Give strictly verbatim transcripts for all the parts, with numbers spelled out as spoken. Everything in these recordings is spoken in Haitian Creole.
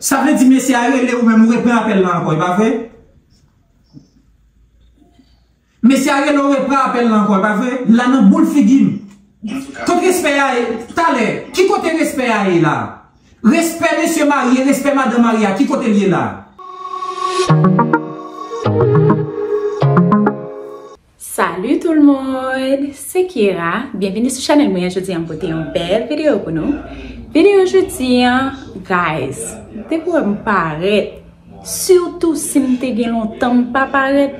Sa vle di mesye a rele ou menm ou repran apèl la ankò, e pa vre? Mesye a rele ou repran apèl la ankò, e pa vre? La nan boul figi m. Kot respè a ye? Talè, ki kote respè a ye la? Respè mesye marye, respè madan marye a, ki kote l ye la? Salut tout le monde, se Kiera. Byenvini sou chanèl mwen an. Jodi an m pote yon bèl videyo pou nou. Videyo jodi an, guys, depi w wè m parèt, sitou si m te gen lontan m pa parèt,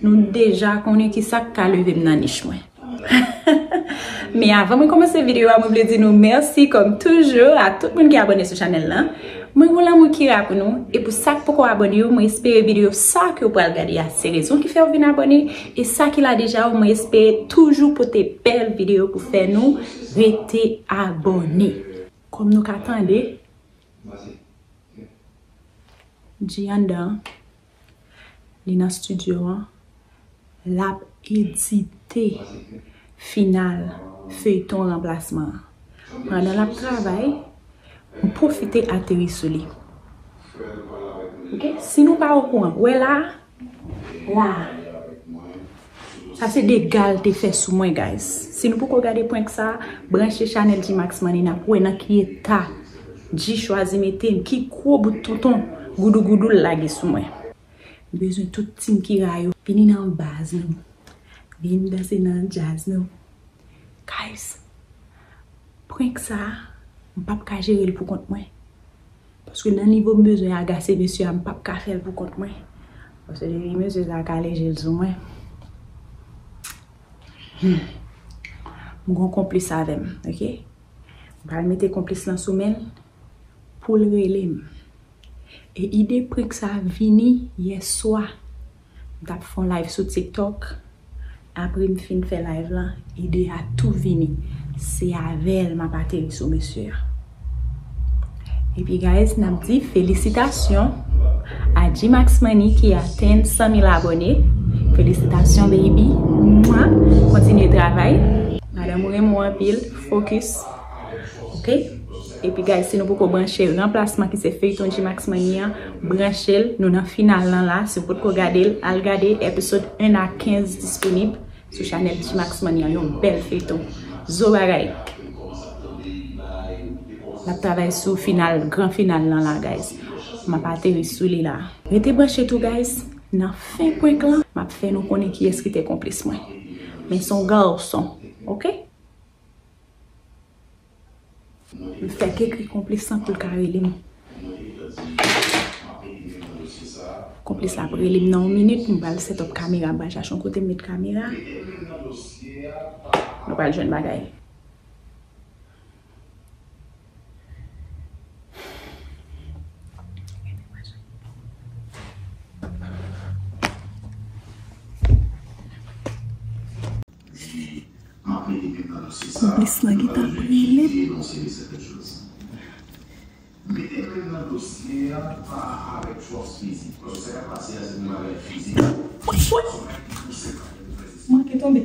nou deja konnen ki sa k ka leve m nan nich mwen. Men avan mwen kòmanse videyo a, mwen vle di nou mèsi kòm toujou a tout moun ki abòne sou chanèl lan. Mwen gon lanmou Kiera pou nou, e pou sa k poko abòne yo, mwen espere videyo sa ke w pral gade a se rezon ki fè w vin abòne, e sa ki la deja yo, mwen espere toujou pote bèl videyo pou fè nou rete abòne. Kòm nou ka tande, G anndan, li nan estidyo an, l ap edite final feyton ranplasman an. Pandan l ap travay, m pwofite ateri sou li. Ok? Si nou pa okouran, wè la, la. Sa se dega l te fè sou mwen, guys. Si nou poko gade prank sa, branche chanèl G-Max Money, n ap wè nan ki eta G chwazi mete m, ki gwo bout tonton goudougoudou l lage sou mwen. M bezwen tout team Kiera yo vini nan baz nou. Vin danse nan djaz nou. Guys, prank sa, m p ap ka jere l pou kont mwen. Paske nan nivo m bezwen agase mesye a, m p ap ka fè l pou kont mwen. Paske depi mesye sa kale je l sou mwen. Hmm. M gon konplis avè m, ok? M pral mete konplis lan sou men l pou l rele m. E ide prank sa vini yè swa. M t ap fè yon live sou TikTok. Apre m fin fè live lan, ide a tou vini. Se avè l m ap ateri sou mesye a. Epi guys, n ap di felisitasyon a G-Max Money ki atenn san mil abòne. Felisitasyon baby. Mwa. Kontinye travay. Madanm ou renmen w anpil. Focus. Ok? Epi guys, si nou poko branche ranplasman ki se feyton G-Max Money an, branche l, nou nan final lan la. Si w potko gade l, al gade episode un a kenz disponib sou chanèl G-Max Money an, yon bèl feyton. Zo bagay. L ap travay sou final, gran final lan la, guys. M ap ateri sou li la. Rete branche tou, guys. Nan fen prank lan, m ap fè nou konnen kiyès ki te konplis mwen. Men se yon gason, ok? M fèk ekri konplis lan pou l ka rele m. Konplis la ap rele m nan yon minit, m pral set up kamera, m pral chache yon kote m met kamera. Nou pral jwenn bagay. Konplis lan gentan ap rele m. Manke tonbe.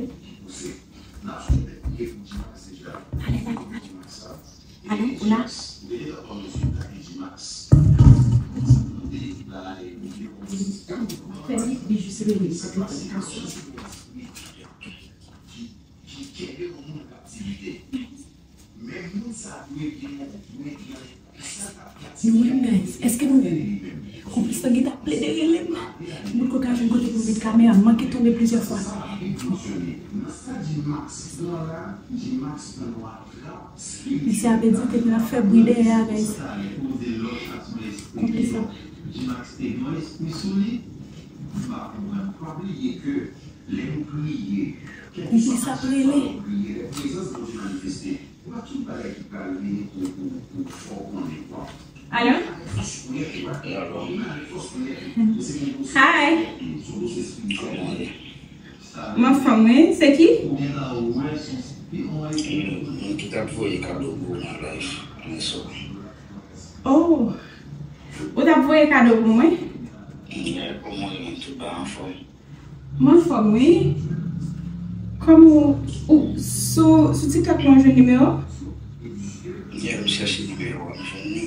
Ale, ale, ale. Alo, ou la? Fè li, li jis rele. Men mwen, guys, èske nou wè m? Konplis lan gentan ap plede rele m. M potko ka jwenn kote pou m met kamera, m manke tonbe plizyè fwa. Mesye a vle di te vin ap fè bri dèyè a, guys. Konplis lan. Konplis ap rele. Alo? Hi. Kòman w ye? M anfòm, wi. Se ki? Mwen ki t ap voye kado pou ou nan live, mwen sou. Oh! Ou t ap voye kado pou mwen? Yeah, kòman w ye menm? Tout bagay anfòm? M anfòm, wi. Kòman ou, ou sou, sou TikTok mwen jwenn nimewo? Yeah, m chèche nimewo a, m jwenn li.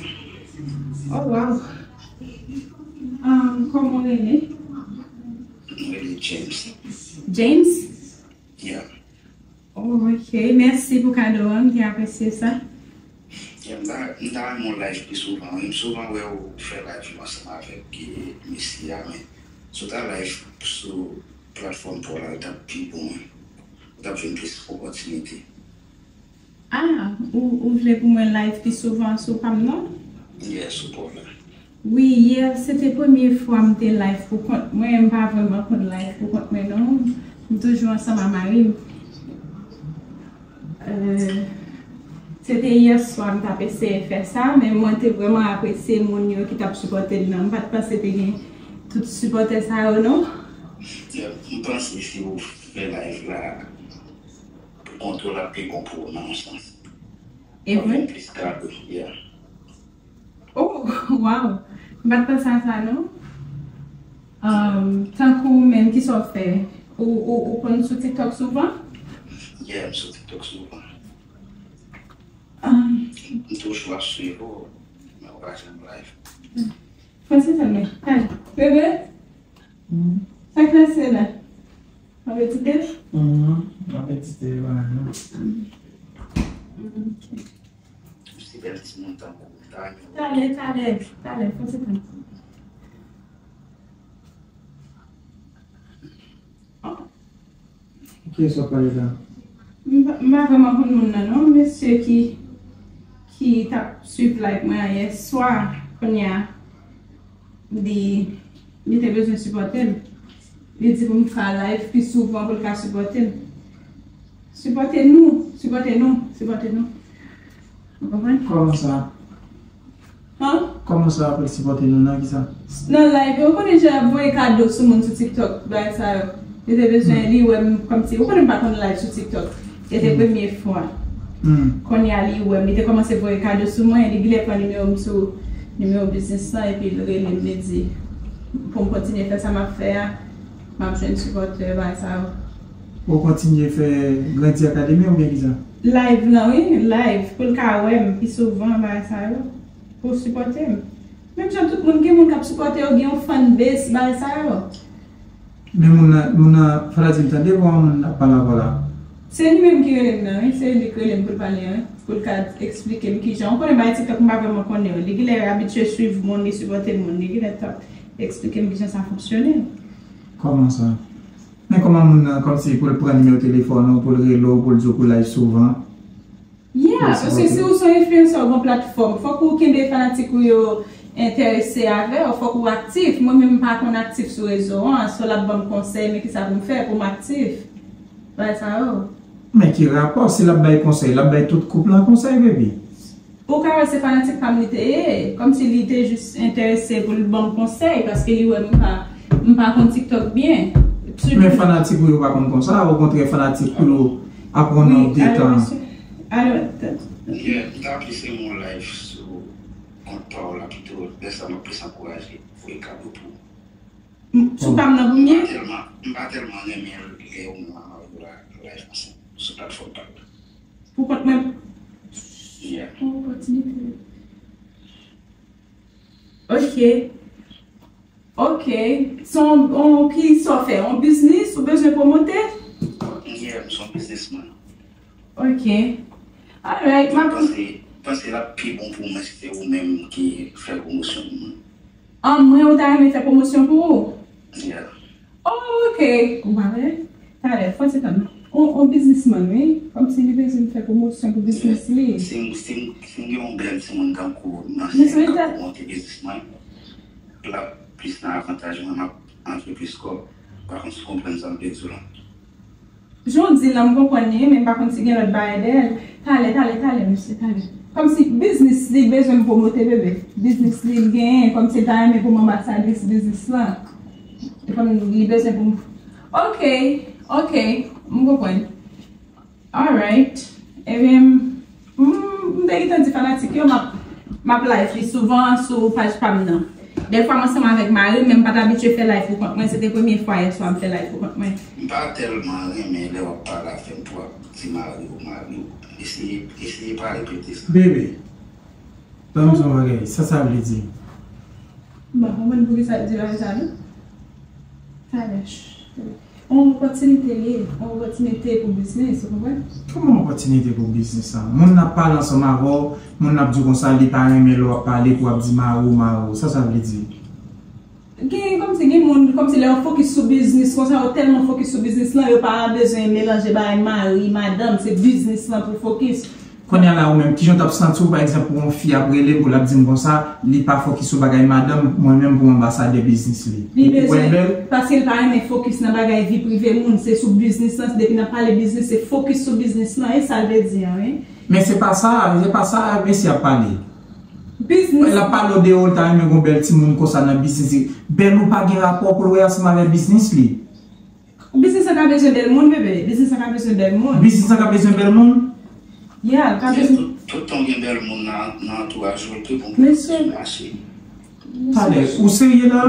Oh, wow. Um, kòman w rele? Mwen rele James. James? Yeah. Oh, ok. Mèsi pou kado a, m te apresye sa. Yeah, m ta, m ta renmen w live pi souvan. Wi, m souvan wè w fè live yo ansanm avèk, eh, mesye a, men si w ta live sou platfòm pa w la, li t ap pi bon, wi. Ou t ap jwenn plis opòtinite. Ah, ou, ou vle pou mwen live pi souvan sou pa m nan? Yeah, sou pa w la. Wi, yè, se te premye fwa m te live pou kont mwen. M pa vrèman konn live pou kont mwen, non. M toujou ansanm a mari m. Euh, se te yè swa m t ap eseye fè sa, men mwen te vrèman apresye moun yo ki t ap sipòte m nan. M pa t panse te gen tout sipòtè sa yo, non. Yeah, m panse si w fè live la, pou kont ou l ap pi bon pou ou nan yon sans. E vre? Plis kado, yeah. Oh, wow! M pa t panse a sa, non. Um, tankou ou menm, kisa w fè? Ou, ou, ou konn sou TikTok souvan? Yeah, m sou TikTok souvan. Um, m toujou ap swiv ou, men ou pa janm live. Francis, men, kay, bebe, sa k pase la? Apetite? Mhm, apetite, bagay la. Ok. Ou si bèl timoun tankou w, ta renmen w. Talè, talè, talè, fò se tan. Kiyès w ap pale la? M pa, m pa vrèman konn moun nan, non. Mesye ki, ki t ap swiv live mwen an yè swa, kounye a, li, li te bezwen sipòte m. Li di pou m fè live pi souvan pou l ka sipòte m. Sipòte nou, sipòte nou, sipòte nou. Ou konprann? Kòman sa? Han? Kòman sa apre l sipòte nou nan kisa? Nan live yo, ou konnen jan y ap voye kado sou moun sou TikTok, bagay sa yo. Yo te bezwen li wè m kòmsi, ou konnen m pa konn live sou TikTok. Se te premye fwa. Hmm. Kounye a li wè m, li te kòmanse voye kado sou mwen, li genlè pran nimewo m sou nimewo biznis lan, epi l rele m, li di pou m kontinye fè sa m ap fè a, m ap jwenn sipòtè, bagay sa yo. Ou kontinye fè Grandi Akademi oubyen kisa? Live lan, wi, live, pou l ka wè m pi souvan, bagay sa yo. Pou sipòte m. Menm jan tout moun, gen moun k ap sipòte yo, gen yon fan base, bagay sa yo. Men moun nan, moun nan, fò ta di m tande vwa moun ap pale avè w la. Se li menm ki rele m nan, wi, se li k rele m pou l pale an, wi, pou l ka eksplike m kijan. Ou konnen bagay TikTok, m pa vrèman konnen yo. Li genlè abitye swiv moun, li sipòte moun, li genlè t ap eksplike m kijan sa fonksyone. Kòman sa? Men kòman moun nan, kòmsi pou l pran nimewo telefòn ou, pou l rele w, pou l di w pou l live souvan? Yeah, paske si ou se yon enfliyensè, ou gen platfòm, fòk ou kenbe fanatik ou yo enterese avè w, fòk ou aktif. Mwen menm, m pa konn aktif sou rezo an, so l ap ban m konsèy, men kisa pou m fè pou m aktif? Bagay sa yo. Men ki rapò, si l ap bay konsèy, l ap bay tout koup lan konsèy, baby. Ou ka wè se fanatik pa m li te ye, kòmsi li te jis enterese pou l ban m konsèy, paske li wè m pa, m pa konn TikTok byen. Men fanatik ou yo pa konn konsa, okontrè fanatik ou yo aprann w detan. Alo, alo, t- Yeah, m ta plis renmen w live sou kont pa w la pito, lè sa m ap plis ankouraje voye kado pou ou. M- sou pa m nan pou m ye? M pa tèlman, m pa tèlman renmen lè ou menm avèk ou la live ansanm sou platfòm pa w la. Pou kont mwen? Yeah. Yon opòtinite. Ok. Ok. Se yon, yon, ki sa w fè? Yon biznis ou bezwen pwomote? Yeah, m se yon biznisman. Ok. Alright, m ap panse, panse l ap pi bon pou mwen si se ou menm ki fè pwomosyon pou mwen. An mwen, ou ta renmen fè pwomosyon pou ou? Yeah. Oh, ok. Ou pa wè? Talè, fò ti tann. On, on biznisman, wi. Kòmsi li bezwen fè pwomosyon pou biznis li. Si m, si m, si m gen yon bèl timoun tankou nan senk an pou monte biznis mwen, l ap plis nan avantaj mwen, m ap antre plis kòb. Pa konn si w konprann sa m vle di w la. Jan w di l lan, m konprann li, men m pa konn si gen lòt bagay dèyè l. Talè, talè, talè, mesye, talè. Kòmsi biznis li bezwen m pwomote, bebe. Biznis li l genyen, kòmsi l ta renmen pou m anbasadris biznis lan. E kòm li bezwen pou m. Ok, ok, m konprann. Alright. Ebyen, m, m te gentan di fanatik yo, m ap, m ap live li souvan sou paj pa m nan. Dèfwa m ansanm avèk mari m, men m pa t abitye fè live pou kont mwen. Se te premye fwa yè swa m fè live pou kont mwen. M pa tèlman renmen lè w ap pale avè m pou w ap di mari w, mari w. Eseye, eseye pa repete sa. Bebe, ban m di w yon bagay, sa sa vle di? M pa konprann poukisa l di bagay sa non. Talè. Yon opòtinite li ye, yon opòtinite pou biznis, ou konprann? Kòman yon opòtinite pou biznis la? Moun nan ap pale ansanm avè w, moun nan ap di w konsa, li pa renmen lè w ap pale, pou w ap di mari w, mari w. Sa sa vle di? Gen, kòmsi gen moun, kòmsi lè yo fokis sou biznis, konsa yo tèlman fokis sou biznis lan, yo pa bezwen melanje bagay mari, madanm, se biznis lan pou fokis. Kounye a la, ou menm, kijan w t ap santi w, pa egzanp, pou yon fi ap rele m, pou l ap di m konsa, li pa fokis sou bagay madanm, mwen menm pou anbasadè biznis li? Li bezwen, paske l pa renmen fokis nan bagay vi prive moun, se sou biznis lan, depi n ap pale biznis, se fokis sou biznis lan, e sa l vle di an, wi. Men se pa sa, se pa sa mesye ap pale. Biznis. L ap pale w de, oh, l ta renmen gen yon bèl timoun konsa nan biznis li. Bèl ou pa gen rapò pou l wè ansanm avèk biznis li. Biznis lan ka bezwen bèl moun, bebe. Biznis lan ka bezwen bèl moun. Biznis lan ka bezwen bèl moun? Yeah, l ka bezwen. Tout, tout tan gen bèl moun nan, nan antouraj ou, l pi bon pou biznis ou mache. Talè, ou serye la?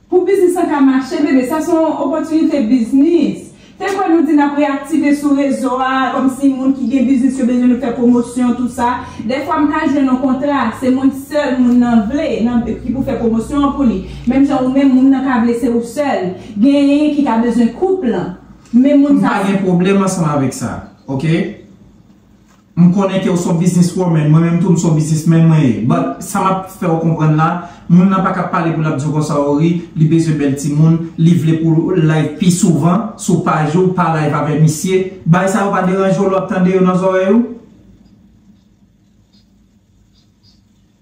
Pou biznis lan ka mache, bebe, sa se yon opòtinite biznis. Te kwè nou di n ap reyaktive sou rezo a, kòmsi moun ki gen biznis yo bezwen nou fè pwomosyon, tou sa. Dèfwa m ka jwenn yon kontra, se mwen sèl moun nan vle, nan, ki pou fè pwomosyon an pou li. Menm jan ou menm, moun nan ka vle se ou sèl. Genyen ki ka bezwen koup lan. Men moun sa. M pa gen pwoblèm ansanm avèk sa, oke? M konnen ke w se yon business woman, mwen menm tou m se yon businessman mwen ye. But sa m ap fè w konprann la, moun nan pa ka pale pou l ap di w konsa, ori, li bezwen bèl timoun, li vle pou l live pi souvan sou paj ou, pa live avè misye. Bagay sa yo pa deranje w lè w ap tande yo nan zòrèy ou?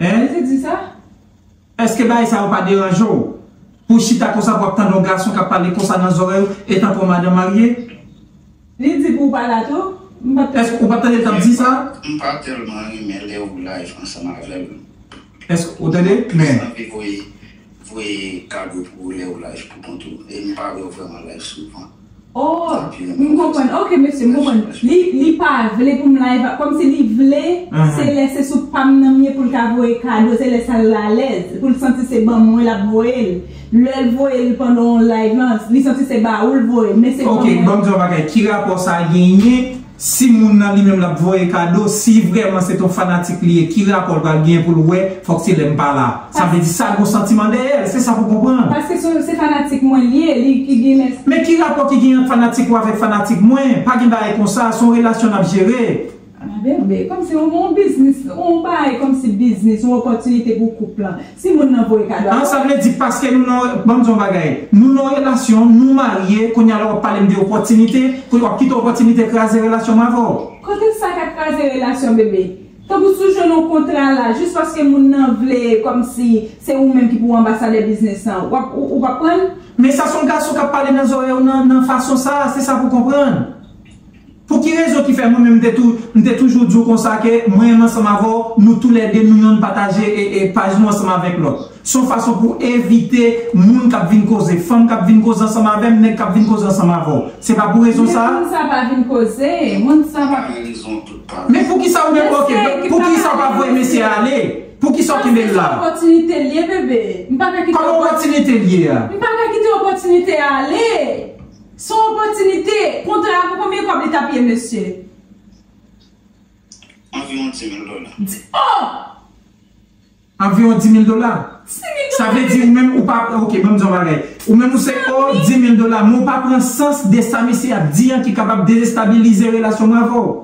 Hein? Li te di sa? Èske bagay sa yo pa deranje w? Pou w chita konsa, pou w ap tande yon gason k ap pale konsa nan zòrèy ou, etanke yon madanm marye? Li di pou w pa la tou? M pa t. Èske ou pa t tande l t ap di sa? M pa tèlman renmen lè ou live ansanm avè l. Èske ou tande? Men. Anvi voye, voye kado pou ou lè ou live pou kont ou. E m pa wè w vrèman live souvan. Oh, m konprann. Ok, mesye, m konprann. Li, li pa vle pou m live, kòmsi li vle, se lè se sou pa m nan m ye pou l ka voye kado, se lè sa l alèz, pou l santi se ban mwen l ap voye l. Lè l voye l pandan yon live lan, li santi se ba ou l voye, men se ban mwen. Ok, ban m di w yon bagay, ki rapò sa genyen si moun nan li menm l ap voye kado, si vrèman se t yon fanatik li ye, ki rapò l pral genyen pou l wè, fòk se lè m pa la? Sa vle di sa gon santiman dèyè l, se sa pou konprann. Paske se, se fanatik mwen li ye, li ki gen lès. Men ki rapò ki gen ant fanatik ou avèk fanatik mwen? Pa gen bagay konsa, se yon relasyon n ap jere. Ah, bebe, kòmsi yon, yon biznis, yon bagay kòmsi biznis, yon opòtinite pou koup lan. Si moun nan voye kado a. Ah, sa vle di paske nou nan, ban m di yon bagay, nou nan yon relasyon, nou marye, kounye a la w ap pale m de opòtinite, pou w ap kite opòtinite kraze relasyon m avè w. Kote sa k ap kraze relasyon, bebe? Tankou si w jwenn yon kontra la, jis paske moun nan vle, kòmsi se ou menm ki pou anbasadè biznis lan, w ap, ou, ou p ap pran l? Men sa se yon gason k ap pale nan zòrèy ou nan, nan fason sa, se sa pou konprann. Pou ki rezon ki fè mwen menm m te tou, m te toujou di w konsa ke mwen menm ansanm avè w, nou toulède nou yonn pataje e, e paj nou ansanm avèk lòt? Se yon fason pou evite moun k ap vin koze, fanm k ap vin koze ansanm avè m, nèg k ap vin koze ansanm avè w. Se pa pou rezon sa a? Men moun sa pa vin koze, moun sa pa. Men poukisa ou menm, ok, poukisa ou pa voye mesye a ale? Poukisa w kenbe l la? Paske se opòtinite l ye, bebe. M pa ka kite. Kòman opòtinite l ye a? M pa ka kite opòtinite a ale. Se yon opòtinite. Kontra a pou konbyen kòb li t ap ye, mesye? Anviwon dis mil dola. Di, oh! Anviwon dis mil dola? Dis mil dola. Sa vle di ou menm ou pa, ok, ban m di yon bagay. Ou menm ou se, oh, dis mil dola, men ou pa pran sans de sa mesye ap di an ki kapab dezestabilize relasyon mwen avè w.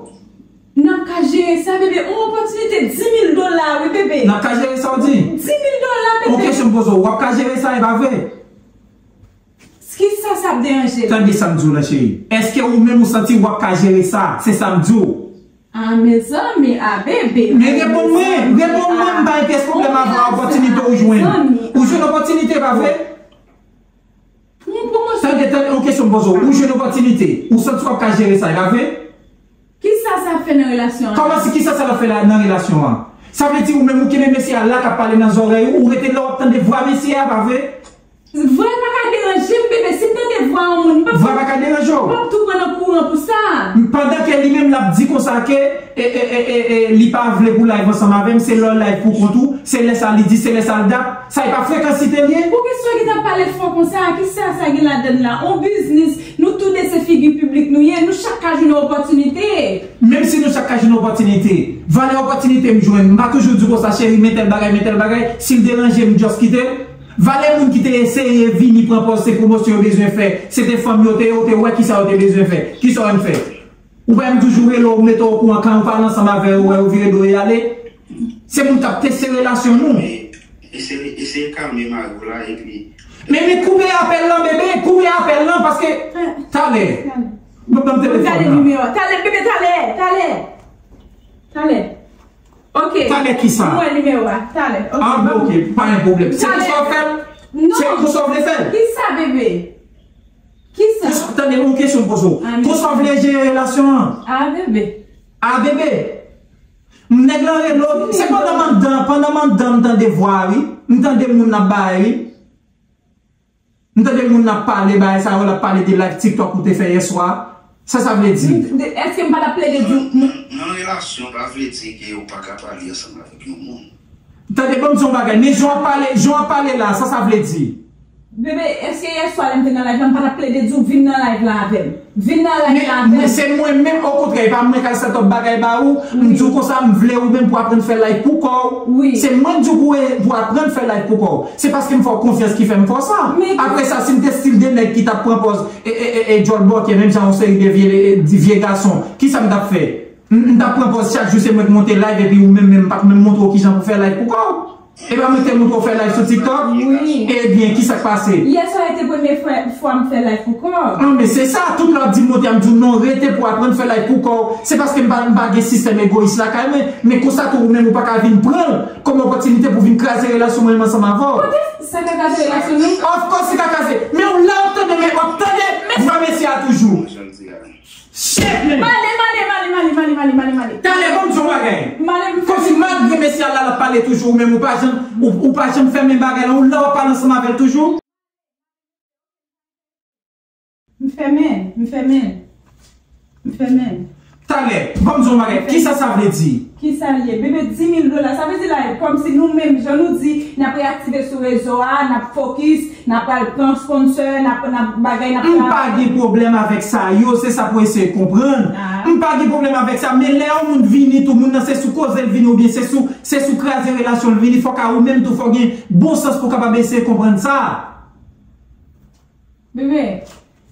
N ap ka jere sa, bebe. Yon opòtinite dis mil dola, wi, bebe. N ap ka jere sa, w di? Dis mil dola, bebe. Ok, kesyon m poze w, w ap ka jere sa, e pa vre? Kisa sa ap deranje l? Tande sa m di w la, cheri. Èske ou menm ou santi w ap ka jere sa? Se sa m di w. Ah, mezanmi, ah, bebe. Men reponn mwen, reponn mwen, m pa gen pyès pwoblèm avè opòtinite ou jwenn. Ou jwenn opòtinite, pa vre? Tande, tande, yon kesyon m poze w. Ou jwenn opòtinite. Ou santi w ap ka jere sa, e pa vre? Kisa sa ap fè nan relasyon an? Kòman si kisa sa l ap fè la nan relasyon an? Sa vle di ou menm ou kenbe mesye a la k ap pale nan zòrèy ou, ou rete la w ap tande vwa mesye a, pa vre? Vwa pa ka deranje m, bebe. Si m tande vwa yon moun, m p ap Vwa pa ka deranje w. M p ap tou pran nan kouran pou sa. Pandan ke li menm l ap di konsa ke e, e, e, e, e, li pa vle pou live ansanm avè m, se lè w live pou kont ou, se lè sa li di, se lè sa l dat, sa e pa frekansite l ye? Poukisa w gentan pale fò konsa? Kisa sa gen ladann la? On biznis, nou tou de se figi piblik nou ye, nou chak ka jwenn yon opòtinite. Menm si nou chak ka jwenn opòtinite, valè opòtinite m jwenn, m pa toujou di konsa, cheri, men tèl bagay, men tèl bagay, si l deranje m, just kite l. Valè moun ki te eseye vini pran pòz, se pwomosyon yo bezwen fè, se te fanm yo te ye, ou te wè kisa yo te bezwen fè. Kisa w wè m fè? Ou pa wè m toujou rele w, mete w okouran, kan ou pale ansanm avè yo, ou wè yo vire do yo ale. Se moun k ap teste relasyon nou. Eseye, eseye kalme mari w la, epi Men, men koupe apèl lan, bebe, koupe apèl lan, paske talè. Ban, ban m telefòn Gade nan. Nimewo a. Talè, bebe, talè, talè. Talè. Ok. Talè kisa? Mwen nimewo a. Talè. Ok, Ah, bon, ok, pa gen pwoblèm. Se konsa w fè l? Non. Se konsa w vle fè l? Kisa, bebe? Kisa? Konsa, tande, yon kesyon m poze w. Ah, men. Konsa w vle jere relasyon an? Ah, bebe. Ah, bebe. Nèg lan rele w. Se pandan m anndan, pandan m anndan, m tande vwa, wi. M tande moun nan bay, wi. M tande moun nan pale, bagay sa yo, l ap pale de live TikTok ou te fè yè swa. Sa sa vle di? M, de, èske m pa t ap plede di w? Nan, nan, nan relasyon, pa vle di ke ou pa ka pale ansanm avèk yon moun. Tande, ban m di yon bagay, men jan w ap pale, jan w ap pale la, sa sa vle di? Bebe, èske yè swa lè m te nan live la, m pa t ap plede di w vin nan live la avè m? Vin nan live la avè m. Men se mwen menm, okontrè, e pa mwen k al set up bagay ba ou, m di w konsa, m vle ou menm pou aprann fè live pou kò w. Wi. Se mwen k di w pou, pou aprann fè live pou kò w. Se paske m fè w konfyans ki fè m fè w sa. Apre sa, si m te stil de nèg ki t ap pran pòz e, e, e, e djòl bòkè, menm jan yon seri de vye, e, vye gason, kisa m t ap fè? M, m t ap pran pòz chak jou, se mwen k monte live, epi ou menm, menm, m pa t menm montre w kijan pou fè live pou kò w. E pa mwen k te montre w fè live sou TikTok? Wi. Ebyen, kisa k pase? Yè swa te premye fwa, fwa m fè live pou kò. An, men se sa, tout lè w ap di m monte, m di w non, rete pou aprann fè live pou kò w. Se paske m pa, m pa gen sistèm egoyis lakay mwen, men konsa tou ou menm ou pa ka vin pran l kòm opòtinite pou vin kraze relasyon mwen menm ansanm avè w. Kote sa ka kraze relasyon nou? Of course, li ka kraze. Men w la w ap tande, men w ap tande vwa mesye a toujou. Shit, man! Male, male, male, male, male, male, male, male. Talè, ban m di w yon bagay. Male, m Kòmsi malgre mesye a la, l ap pale toujou, ou menm ou pa janm, ou, ou pa janm fèmen bagay la, ou la w ap pale ansanm avè l toujou? M fèmen, m fèmen. M fèmen. Talè, ban m di w yon bagay. Kisa sa vle di? Kisa l ye? Bebe, di mil dola. Sa vle di la, kòmsi nou menm, jan nou di, n ap reyaktive sou rezo a, n ap fokis, n ap al pran sponsor, n ap, n ap bagay, n ap M pa gen pwoblèm avèk sa yo, se sa pou eseye konprann. Ah. M pa gen pwoblèm avèk sa, men lè yon moun vini tou, moun nan se sou koze l vini oubyen se sou, se sou kraze relasyon l vini, fòk a ou menm tou, fò w gen bon sans pou w kapab eseye konprann sa. Bebe,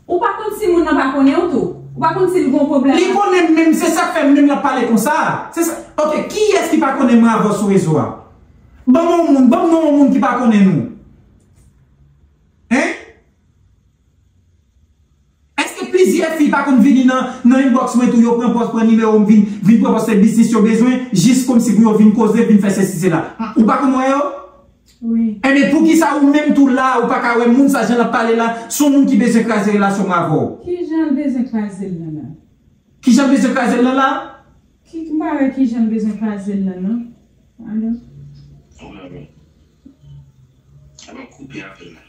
ou pa konn si moun nan pa konnen w tou. Ou pa konn si l gon pwoblèm. Li konnen m menm, se sa k fè m menm l ap pale konsa. Se sa. Ok, kiyès ki pa konnen mwen avè w sou rezo a? Ban m yon moun, ban m non yon moun ki pa konnen nou. Hein? Èske plizyè fi pa konn vini nan, nan inbox mwen tou, yo pran pòz, pran nimewo m, vin, vin pran pòz, se biznis yo bezwen, jis kòmsi pou yo vin koze, vin fè sesi, sela? Ou pa konn wè yo? Wi. Ebyen, poukisa ou menm tou la, ou pa ka wè moun sa jan l ap pale la, se yon moun ki bezwen kraze relasyon mwen avè w? Kijan l bezwen kraze l nan la? Kijan l bezwen kraze l nan la? Ki, m pa wè kijan l bezwen kraze l nan, non. Alo? Wi, wi. Aba koupe apèl la.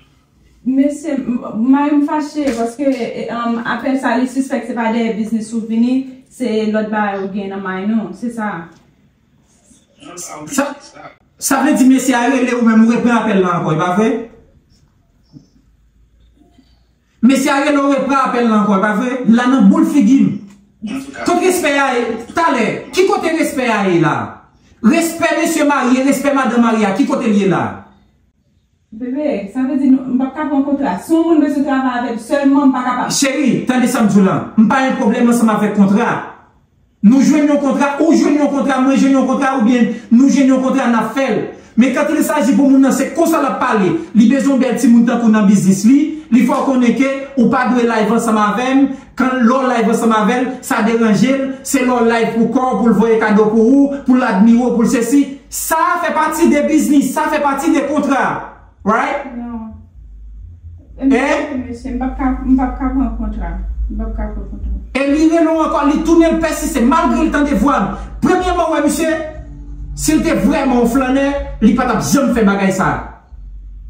Mesye, m, mari m fache paske, e, um, apèl sa li sispèk se pa dèyè biznis ou vini, se lòt bagay ou gen nan may nou, se sa. Sa, sa vle di mesye a rele ou menm, ou repran apèl la ankò, e pa vre? Mesye a rele w, repran apèl la ankò, e pa vre? La nan boul figi m. Kot respè a ye? Talè, ki kote respè a ye la? Respè mesye marye, respè madan marye a, ki kote l ye la? Bebe, sa vle di nou, m p ap ka pran kontra. Si yon moun bezwen travay avè m sèlman, m pa kapab. Cheri, tande sa m di w la. M pa gen pwoblèm ansanm avèk kontra. Nou jwenn yon kontra, ou jwenn yon kontra, mwen jwenn yon kontra, oubyen nou jwenn yon kontra, n ap fè l. Men quand il s'agit pou moun nan, se konsa l ap pale. Li bezwen yon bèl timoun tankou nan biznis li. Li fè w konnen ke ou pa dwe live ansanm avè m. Kan lè w live ansanm avè l, sa deranje l. Se lè w live pou kò w, pou l voye kado pou ou, pou l admire w, pou l sesi. Sa fè pati de biznis, sa fè pati de kontra. Right? Non. Hein? Mesye, m p ap ka, m p ap ka pran kontra. M p ap ka pran kontra. E li rele w ankò, li tounen, l pèsiste, malgre l tande vwa m. Premyèman, w wè misye, si l te vrèman yon flannè, li pa t ap janm fè bagay sa.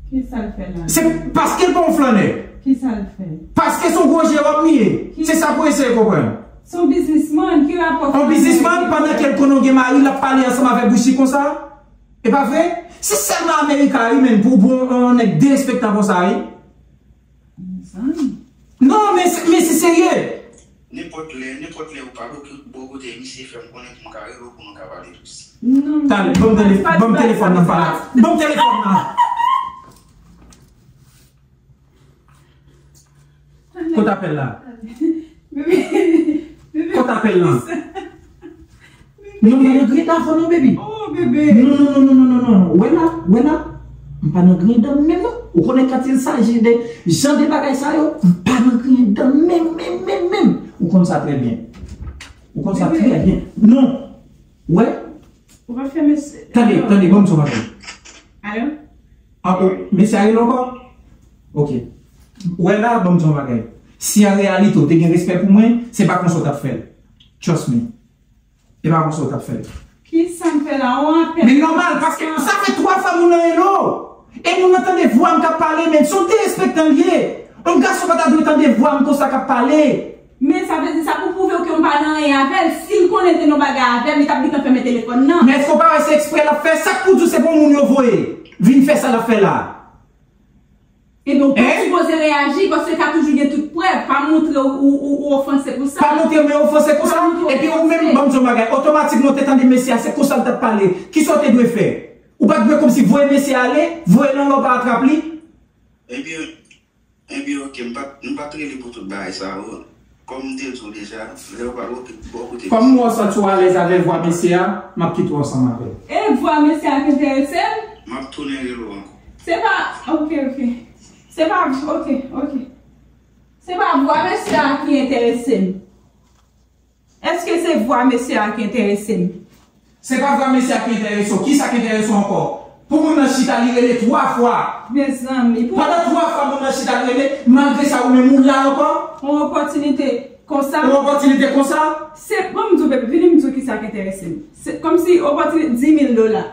Ki sa l fè la? Se paske l pa yon flannè. Ki sa l fè? Paske se yon gwo jewòm li ye. Ki Se sa pou eseye konprann. Se yon biznismann, ki rapò On biznismann pandan ke l konnen w gen mari, l ap pale ansanm avèk bouch li konsa? E pa vre? Se sèlman Amerika wi, men pou, pou yon nèg derespektan konsa wi. Mezanmi. Non, men, men se serye. Nenpòt lè, nenpòt lè ou pa bò kote misye, fè m konnen pou m ka rele w pou nou ka pale dous. Non, Talè, ban m telefòn nan, pala. Ban m telefòn nan. Kote apèl la? Kote apèl lan? Non, m pa nan griyen dan avè w non, baby. Oh, bebe. Non, non, non, non, non, non, non. Wè la, wè la. M pa nan griyen dan menm non. Ou konnen quand il s'agit de jan de bagay sa yo, m pa nan griyen dan menm, menm, menm, menm. Ou konn sa trè byen. Ou konn sa trè byen. Non. Wè. Ou pa fè mesye. Tande, tande, ban m di w yon bagay. Alo? Ah, oh, mesye a rele ankò? Ok. Wè la, ban m di w yon bagay. Si an reyalite w te gen respè pou mwen, se pa konsa w t ap fè l. Trust me. E pa konsa w t ap fè l. Ki sa m fè la? Ou apèl. Men nòmal, paske sa fè twa fwa moun nan rele w. E moun nan tande vwa m k ap pale, men se yon derespektan l ye. Yon gason pa ta dwe tande vwa m konsa k ap pale. Men sa vle di sa pou pwouve w ke m pa nan anyen avè l. Si l konnen l te nan bagay avè m, li t ap gentan fèmen telefòn nan. Men èske w pa wè se ekspre l ap fè? Sa k pou di w se pa yon moun yo voye vin fè sa l ap fè la? Ebyen, ou pa sipoze reyaji, paske ka toujou gen tout prèv. Pa montre ou, ou, ou, ou ofanse konsa. Pa montre mwen ofanse konsa. Pa montre ou ofanse. Epi ou menm, ban m di w yon bagay, otomatikman w te tande mesye a, se konsa l t ap pale. Kisa w te dwe fè? Ou pa t dwe kòmsi voye mesye a ale, voye l anlè w pa atrap li? Ebyen, ebyen, ok, m pa t, m pa t rele pou tout bagay sa yo. Kòm m te di w deja, lè w pa bò kote, bò kote Kòm m wè w santi w alèz avèk vwa mesye a, m ap kite w ansanm avè l. E vwa mesye a k enterese m? M ap tounen rele w ankò. Se pa, ok, ok. Se pa, ok, ok. Se pa vwa mesye a ki enterese m. Èske se vwa mesye a ki enterese m? Se pa vwa mesye a ki enterese w. Kisa k enterese w ankò? Pou moun nan chita, li rele twa fwa. Mezanmi, pou Pandan twa fwa, moun nan chita, li rele, malgre sa, ou menm, ou la ankò? Yon opòtinite konsa. Yon opòtinite konsa? Se, ban m di w, bebe, vini m di w kisa k enterese m. Se kòmsi opòtinite, dis mil dola.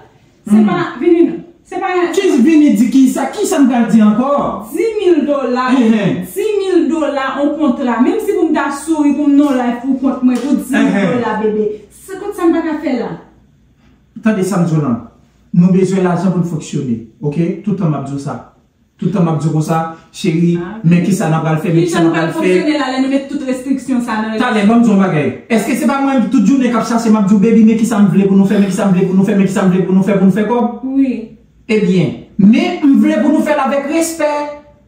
Se pa, vini non. Se pa Ki vini di kisa? Kisa m pral di ankò? Dis mil dola, dis mil dola, yon kontra. Menm si pou m ta souri, pou m nan live pou kont mwen, pou dis mil dola, bebe. Se kont sa m pa ka fè la. Tande sa m di w lan. Nou bezwen lajan pou n fonksyone, ok? Tout tan m ap di w sa. Tout tan m ap di w konsa, cheri, men kisa n ap pral fè, men kisa n ap pral fè. Kijan n pral fonksyone la lè nou met tout restriksyon sa nan relasyon? Talè, ban m di w yon bagay. Èske se pa mwen tout jounen k ap chache, m ap di w, baby, men kisa m vle pou nou fè, men kisa m vle pou nou fè, men kisa m vle pou nou fè, pou nou fè kòb? Wi. Ebyen, men m vle pou nou fè l avèk respè,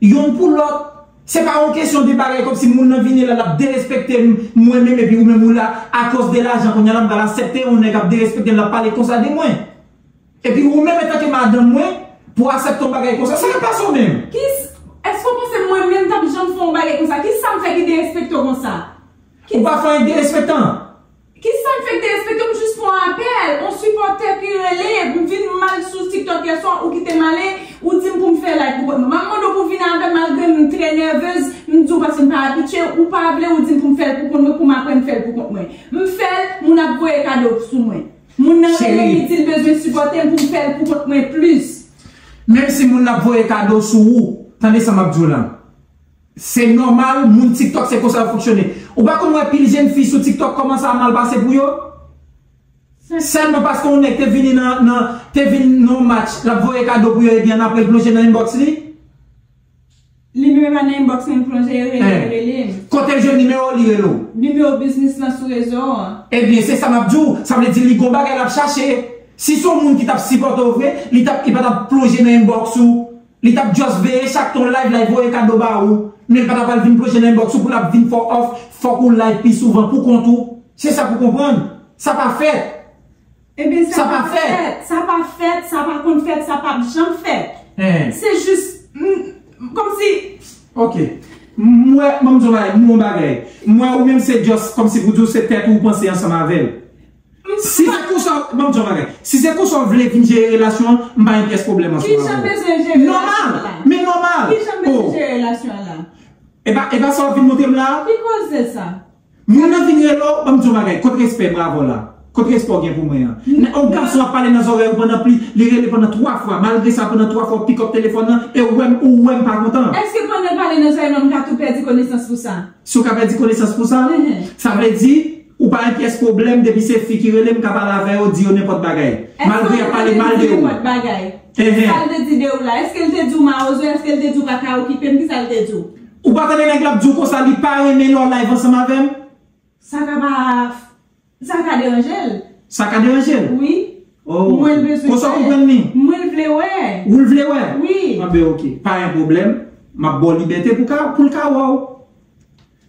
youn pou lòt. Se pa yon kesyon de bagay kòmsi moun nan vini la, l ap derespekte m, mwen menm, epi ou menm ou la, akoz de lajan, kounye a la, m pral aksepte yon nèg ap derespekte m, l ap pale konsa de mwen. Epi ou menm, antanke madanm mwen, pou w aksepte yon bagay konsa, sa k ap pase w menm? Ki s-, èske w panse mwen menm t ap janm fè yon bagay konsa? Ki sa m fè ki derespekte w konsa? Ou pa fè anyen derespektan. Ki sa m fè ki derespekte w? M jis fè yon apèl, yon sipòtè ki rele, m vin mal sou TikTok yè swa, ou kite m ale, ou di m pou m fè live pou kont mwen. M ap mande w pou w vin avè m, malgre m trè nèvez, m di w paske m pa abitye, ou pa vle, ou di m pou m fè l pou kont mwen, pou m aprann fè l pou kont mwen. M fè l, moun ap voye kado sou mwen. Moun nan rele, li di l bezwen sipòte m pou m fè l pou kont mwen plis. Menm si moun nan ap voye kado sou ou, tande sa m ap di w lan. Se nòmal, moun TikTok se konsa yo fonksyone. Ou pa konn wè pil jèn fi sou TikTok kòman sa mal pase pou yo? Sèlman paske yon nèg te vini nan, nan, te vin nan yon match, l ap voye kado pou yo, ebyen apre l plonje nan inbox li? Li menm pa nan inbox mwen plonje rele, rele m. Kote l jwenn nimewo w, li rele w? Nimewo biznis lan sou rezo an. Ebyen, se sa m ap di w. Sa vle di li gon bagay l ap chache. Si se yon moun ki t ap sipòte w vre, li t ap, li pa t ap plonje nan inbox ou. Li t ap just veye chak tan w live la, li voye kado ba ou. Men li pa t ap al vin plonje nan inbox ou pou l ap vin fè w off, fòk ou live pi souvan pou kont ou. Se sa pou konprann. Sa pa fèt. Ebyen, sa pa fèt. Sa pa fèt, sa pa konn fèt, sa p ap janm fèt. Se jis, m, kòmsi. Ok. M wè, ban m di w bagay, m wè yon bagay. M wè ou menm se just kòmsi pou di w se tèt ou w panse ansanm avè l. Si se konsa, ban m di w yon bagay. Si se konsa w vle vin jere relasyon an, m pa gen pyès pwoblèm ansanm avè w. Kijan m bezwen jere relasyon an la? Nòmal. Men nòmal. Kijan m bezwen jere relasyon an la? E pa, e pa sa w ap vin montre m la? Ki koze sa? Moun nan vin rele w, ban m di w yon bagay, kot respè m avè w la? Kot respè w gen pou mwen an? Yon gason ap pale nan zòrèy ou pandan pli, li rele pandan twa fwa. Malgre sa, pandan twa fwa, w pikòp telefòn nan, e ou wè m, ou wè m pa kontan. Èske pandan l pale nan zòrèy mwen, m ka tou pèdi konesans pou sa? Si w ka pèdi konesans pou sa, sa vle di, ou pa yon pyès pwoblèm, depi se fi ki rele, m ka pale avè yo, di yo nenpòt bagay. Malgre y ap pale mal de ou. Nenpòt bagay. Sa l te di de ou la? Èske l te di w mawozo? Èske l te di w pa ka okipe m? Kisa l te di w? Ou pa tande nèg la ap di w konsa, li pa renmen lè w live ansanm avè m? Sa ka pa, sa ka deranje l. Sa ka deranje l? Wi. Oh. Mwen l bezwen wè. Konsa w konprann li? Mwen l vle wè. Ou l vle wè? Wi. Anben, oke. Pa gen pwoblèm. M ap ba w libète pou ka, pou l ka wè w.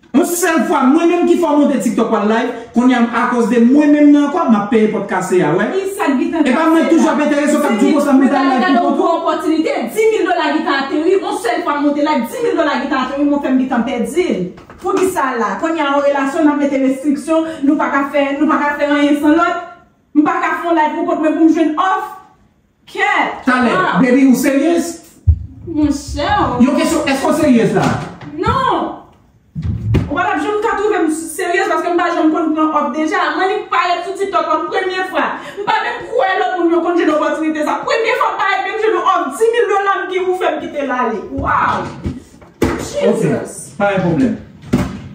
Yon sèl fwa, mwen menm ki fè w monte TikTok w al live, kounye a, akoz de mwen menm nan ankò, m ap peye pòt kase a, wè. Ki sa k gentan pase la? E pa mwen toujou ap enterese w k ap di w konsa, mwen t al live pou kont ou. Opòtinite, dis mil dola gentan ateri, yon sèl fwa m monte live, dis mil dola gentan ateri, mwen fè m gentan pèdi l. Poukisa la? Kounye a, yon relasyon, n ap mete restriksyon, nou pa ka fè, nou pa ka fè anyen san lòt. M pa ka fè yon live pou kont mwen pou m jwenn òf. Kèt! Talè, baby, ou seryez? Monchè. Yon kesyon, èske w seryez la? Non! Ou pa t ap janm ka twouve m seryez paske m pa janm konn pran òf deja. Mwen li parèt sou TikTok lan premye fwa. M pa menm kwè lòt moun yo konn jwenn opòtinite sa. Premye fwa m parèt menm jwenn yon òf dis mil dola m ki ou fè m kite l ale. Wow! Ok, pa gen pwoblèm.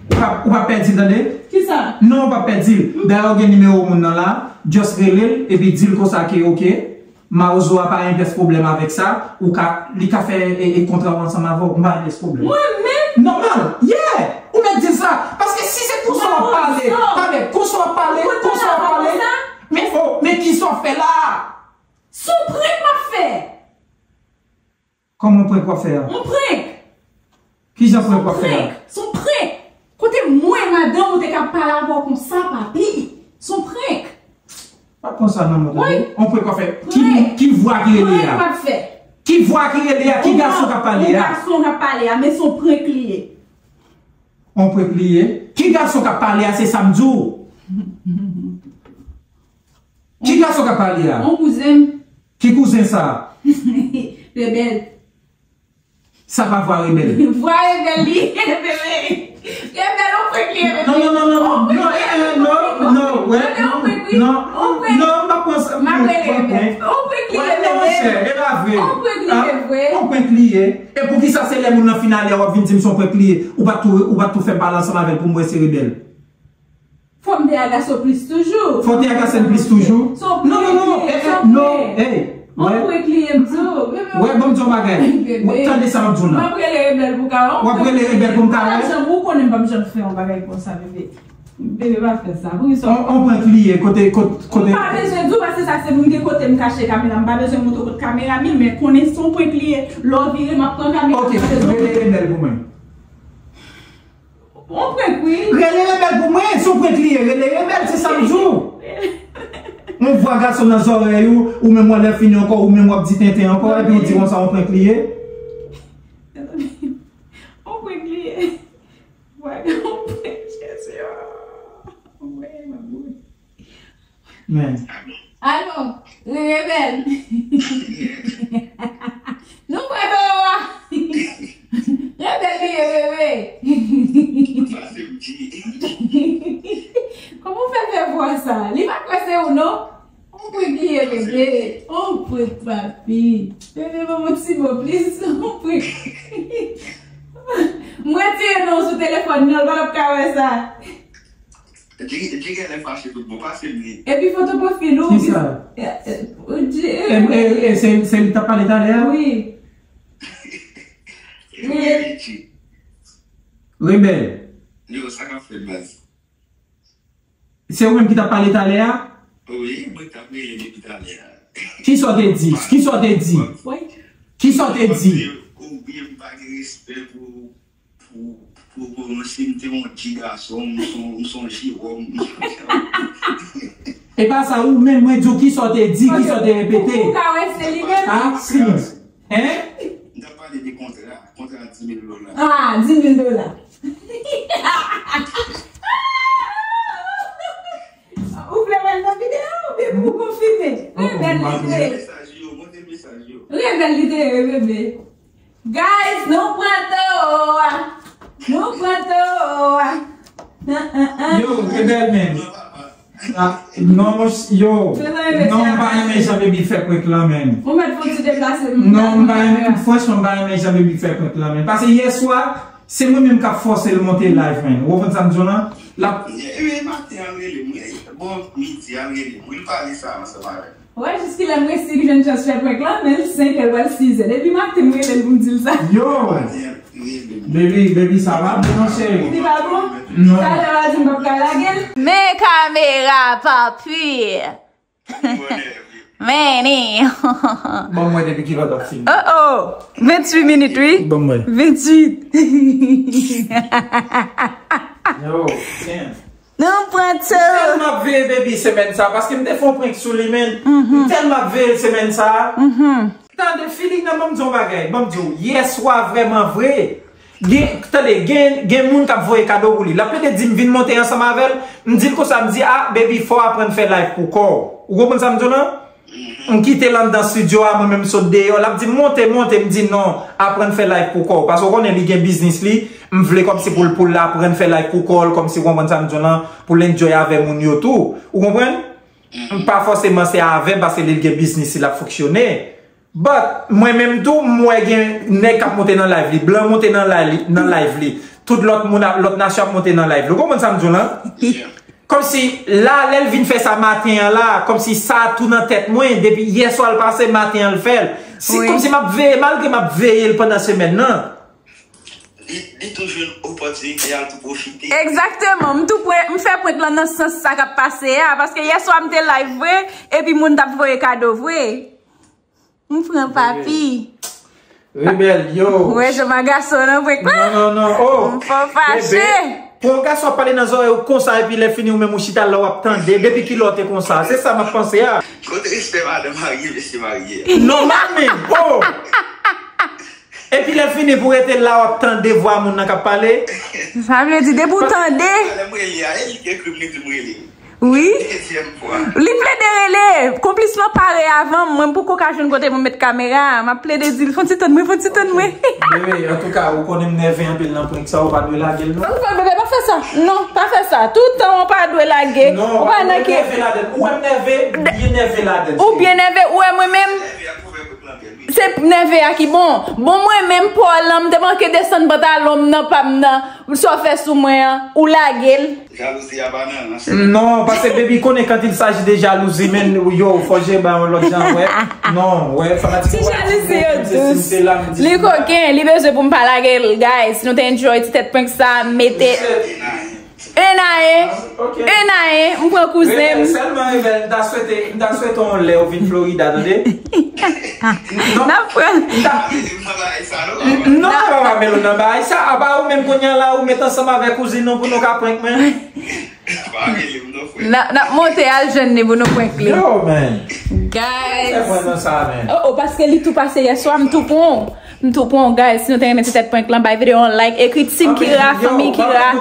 Ou p ap, ou p ap pèdi l, tande? Kisa? Non, ou p ap pèdi l. Dayè, ou gen nimewo moun nan la, just rele l, epi di l konsa ke, ok, mawozo a pa gen pyès pwoblèm avèk sa, ou ka, li ka fè, e, e, kontra w ansanm avè w, m pa gen pyès pwoblèm. Mwen menm? Nòmal, yeah! Ou mèt di l sa. Paske si se konsa w ap pale, tande, konsa w ap pale, konsa w ap pale, men, oh, men kisa w ap fè la? Se yon prank m ap fè. Kòman prank w ap fè a? Yon prank! Kijan prank w ap fè a? Prank! Se yon prank! Kote mwen, madanm ou te ka pale avè w konsa, papi? Se yon prank! Pa konsa non, mon tande. Yon prank w ap fè. Ki, ki vwa ki rele a? Prank m ap fè. Ki vwa ki rele a? Ki gason k ap pale a? Yon gason k ap pale a, men se yon prank li ye. Yon prank li ye? Ki gason k ap pale a, se sa m di w. Ki gason k ap pale a? Yon kouzen m. Ki kouzen sa? Rebèl. Sa pa vwa Rebèl. Vwa Rebèl li ye, bebe. Rebèl, yon prank li ye, bebe. Non, non, non, non, non, non, eh, eh, non, non, wè, non, non, non, m pa pran sa, m ap rele Rebèl. Yon prank li ye, bebe. Wè, non, monchè, e pa vre. Yon prank li ye, vre. Yon prank li ye. E poukisa se lè moun nan fin ale a w ap vin di m se yon prank li ye? Ou pa t tou, ou pa t tou fè m pale ansanm avè l pou m wè se Rebèl? Fò m te agase w plis toujou. Fò w te agase m plis toujou? Non, non, non, eh, eh, non, eh, wè. Yon prank li ye, m di w. Wè, ban m di w yon bagay. Bebe. Tande sa m ap di w nan. M ap rele Rebèl pou ka wè. W ap rele Rebèl pou m ka wè? Ou konnen m p ap janm fè yon bagay konsa, bebe. Bebe, pa fè sa. Poukisa? Yon, yon prank li ye, kote, kote, kote. M pa bezwen di w, paske sa se m gen kote m kache kamera. M pa bezwen montre w kot kamera m ye, men konnen se yon prank li ye. Lè w vire, m ap pran kamera. Ok, rele Rebèl pou mwen. Yon prank, wi. Rele Rebèl pou mwen, se yon prank li ye. Rele Rebèl, se sa m di w. Yon vwa gason nan zòrèy ou, ou menm w a lè fini ankò, ou menm w ap di tenten ankò, epi ou di konsa yon prank li ye. Yon prank li ye. Vwa, yon prank, Jezi, oh. Yon prank, yon prank. Men. Alo, Rebèl. Nou pran towo a. Rebèl li ye, bebe. Kòman w fè fè vwa sa? Li pa kwè se ou, non? On prank li ye, bebe. On prank, papi. Bebe, ban mwen ti mo plis. On prank. Mwen tire non sou telefòn nan, l pa t ap ka wè sa. Djigè, Djigè lè fache tout bon, pase m li. Epi foto pwofil ou. Kisa? E, e, e, e, se, se li t ap pale talè a? Wi. Wi. Rebèl. Yo, sa k ap fèt, baz? Se ou menm ki t ap pale talè a? Wi, mwen k t ap rele depi talè a. Kisa w te di? Kisa w te di? Kisa w te di? Ou byen m pa gen respè pou Pou, pou, pou mwen, si m te yon ti gason, m son, m son jiwòm. E pa sa, ou menm, mwen di w kisa w te di, kisa w te repete. Ou ka wè se li menm. Ah, si. Hein? M t ap pale de kontra, kontra dis mil dola. Ah, dis mil dola. Ou vle wè l nan videyo oubyen pou konfime? Rebèl li te ye. Mesaj yo, montre mesaj yo. Rebèl li te ye, bebe. Guys, nou pran towo a. Nou pran towo a. Nan, an, an. Yo, Rebèl, men. Ah, non, mwen, yo, non, m pa renmen jan Baby fè prank lan, menm. Ou mèt fè yon ti deplase. Non, m pa renmen, franchman, m pa renmen jan Baby fè prank lan, menm. Paske yè swa, se mwen menm k ap fòse l monte live, menm. Ou konprann sa m di w lan? L ap E, e, maten an rele m, wi. Bon, midi an rele m, wi. L pale sa ansanm avè m. Wè, jiskilè m resi jwenn chans fè prank lan, men l senk è, l pral sis è. Depi maten m rele l pou m di l sa. Yo! Baby, baby, sa va bon, cheri? Li pa bon? Non. Talè w a di m p ap ka lage l. Men kamera, papi. Men ni. Ban m wè depi kilè w ap fini. Oh, oh. Ventuit minit, wi. Ban m wè. Ventuit. Yo, damn. Nou pran tou. M tèlman ap veye Baby semèn sa, paske m te fè yon prank sou li, men. M tèlman ap veye l semèn sa. Tande, feeling nan, ban m di w yon bagay, ban m di w, yè swa vrèman vre, gen, tande, gen, gen moun k ap voye kado pou li. L ap plede di m vin monte ansanm avè l, m di l konsa, m di, ah, Baby, fò w aprann fè live pou kò w. Ou konprann sa m di w lan? M kite l anndan studio a, mwen menm m sot deyò, l ap di m, monte, monte, m di, non, aprann fè live pou kò w. Paske w konnen li gen biznis li, m vle kòmsi pou l, pou l aprann fè live pou kò l, kòmsi w konprann sa m di w lan, pou l enjoy avè moun yo tou. Ou konprann? M pa fòseman se avè m, paske li gen biznis li, l ap fonksyone. But, mwen menm tou, m wè gen nèg k ap monte nan live li, blan monte nan live li, nan live li. Tout lòt moun, ap- lòt nasyon ap monte nan live li. Ou konprann sa m di w lan? Kòmsi, la, lè l vin fè sa maten an la, kòmsi sa tou nan tèt mwen, depi yè swa l pase, maten an l fè l. Si, kòmsi m ap veye, malgre m ap veye l pandan semèn nan. Li, li tou jwenn opòtinite a, l tou pwofite. Egzakteman, m tou pran, m fè prank lan nan sans sa k ap pase a, paske yè swa m te live vre, epi moun t ap voye kado vre. M pran papi. Rebèl, yo. Ou wè jan m a gason nan prank lan? Non, non, non, oh. M fò fache. Bebe, pou yon gason ap pale nan zòrèy ou konsa, epi lè fini ou menm ou chita la w ap tande, depi kilè w te konsa? Se sa m ap panse a. Kote respè madan marye, mesye marye a? Non, manmi, oh. Epi lè fini pou rete la w ap tande vwa moun nan k ap pale. Sa vle di depi w tande. Lè m rele a, e li ki ekri m, li di m rele. Wi. Dezyèm fwa. Li plede rele. Konplis lan pare avan m. Mwen m poko ka jwenn kote pou m met kamera a. M ap plede di l, fè yon ti tann mwen, fè yon ti tann mwen. Bebe, antouka, ou konnen m nève anpil nan prank sa, ou pa dwe lage l non. Ou pa, bebe, pa fè sa. Non, pa fè sa. Tout tan ou pa dwe lage. Non, ou pa nan ke. Ou wè m nève ladan l. Ou wè m nève, byen nève ladan l. Ou byen nève, ou wè mwen menm. Se nève a ki bon. Bon, mwen menm, Paul, m te manke desann pantalon m nan pa m nan. Sa w fè sou mwen an, ou lage l. Jalouzi a pa nan rans. Non, paske Baby konnen quand il s'agit de jalouzi, men yo, fò je ba yon lòt jan, wè. Non, wè, fanatik. Ti jalouzi yo dous. Li koken, li bezwen pou m pa lage l, guys. Si nou te enjoy ti tèt prank sa, mete. Enaye, enaye, m pran kouzen m. Sèlman, Evel, m ta swete, m ta swete yon lè ou vin Florida, tande? Non, n ap pran. Non, papa Melo nan bagay sa. Apa ou menm kounye a la, ou met ansanm avèk kouzin nou pou nou ka prank mwen? N ap, n ap monte al jwenn li pou nou prank li. Yo, man. Guys. Fè mwen nan sa, man. Oh, oh, paske li tou pase yè swa, m tou pran. M tou pran, guys. Si nou te renmen ti tèt prank lan, bay videyo an like. Ekri Team Kira, fanmi Kira.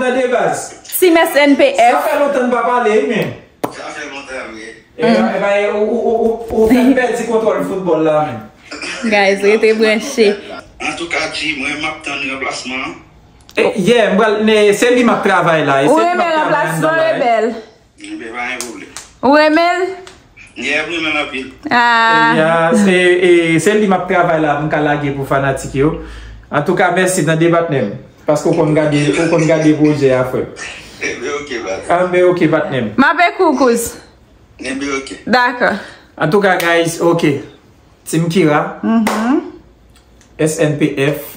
Team S N P F. Sa fè lontan n pa pale, wi, men. Sa fè lontan, wi. E, e, e, ou, ou, ou, ou, ou fè m pèdi kontwòl foutbòl la, men. Guys, rete branche. Antouka, G, mwen, m ap tann ranplasman an. E, yeah, m pral, ne, se li m ap travay la. E se li m ap travay anndan la, wi. Ou renmen ranplasman, Rebèl? Enben, pa gen pwoblèm. Ou renmen l? Yeah, m renmen l anpil. Ah. Yeah, se, e, se li m ap travay la, m ka lage pou fanatik yo. Antouka, mèsi, tande patnè m. Paske ou konn gade, ou konn gade pwojè a, frè m. Enben, ok, patnè. Enben, ok, patnè m. M ap ekri w, kouz. Enben, ok. Dakò. Antouka, guys, ok. Team Kira. Mhm. S N P F.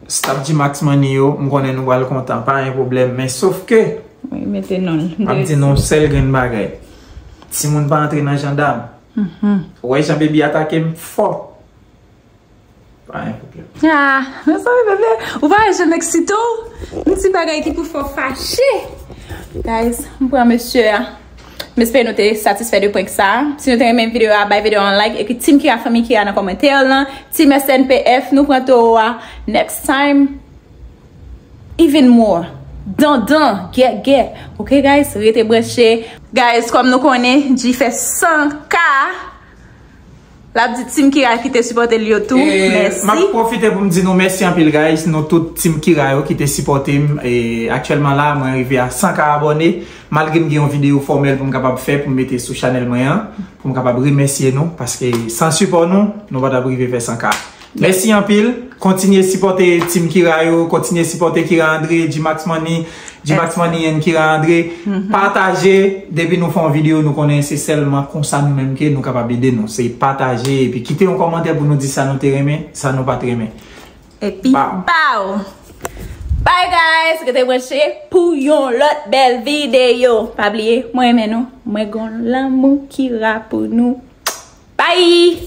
Staff G-Max Money yo, m konnen nou pral kontan, pa gen pwoblèm, men sof ke, wi, mete non l. M ap di nou yon sèl grenn bagay. Timoun pa antre nan jandam. Mhm. Ou wè jan Baby atake m fò. Pa gen pwoblèm. Ah, mezanmi, bebe, ou pa wè jan m eksite w? Yon ti bagay ki pou fè w fache. Guys, m pran mesye a. M espere nou te satisfè de prank sa. Si nou te renmen videyo a, bay videyo a yon like. Epi Team Kira, fanmi Kira nan kòmantè lan. Team S N P F, nou pran towo a. Next time, even more. Dandan, gè, gè. Ok, guys, rete branche. Guys, kòm nou konnen, G fè san K. L ap di Team Kira ki te sipòte l yo tou, e, mèsi. M ap pwofite pou m di nou mèsi anpil, guys. Nou tout Team Kira yo ki te sipòte m. E, aktyèlman la, mwen rive a san K abòne. Malgre m gen yon videyo fòmèl pou m kapab fè, pou m mete sou chanèl mwen an, pou m kapab remèsye nou, paske san sipò nou, nou pa t ap rive fè san K. Mèsi anpil. Kontinye sipòte Team Kira yo, kontinye sipòte Kira André, G-Max Money, G-Max Money and Kira André. Pataje, depi nou fè yon videyo, nou konnen se sèlman konsa nou menm ke nou kapab ede nou. Se pataje, epi kite yon kòmantè pou nou di sa nou te renmen, sa nou pa t renmen. Epi, pow! Bye, guys! Rete branche pou yon lòt bèl videyo. Pa bliye, mwen renmen nou. Mwen gon lanmou Kira pou nou. Bye!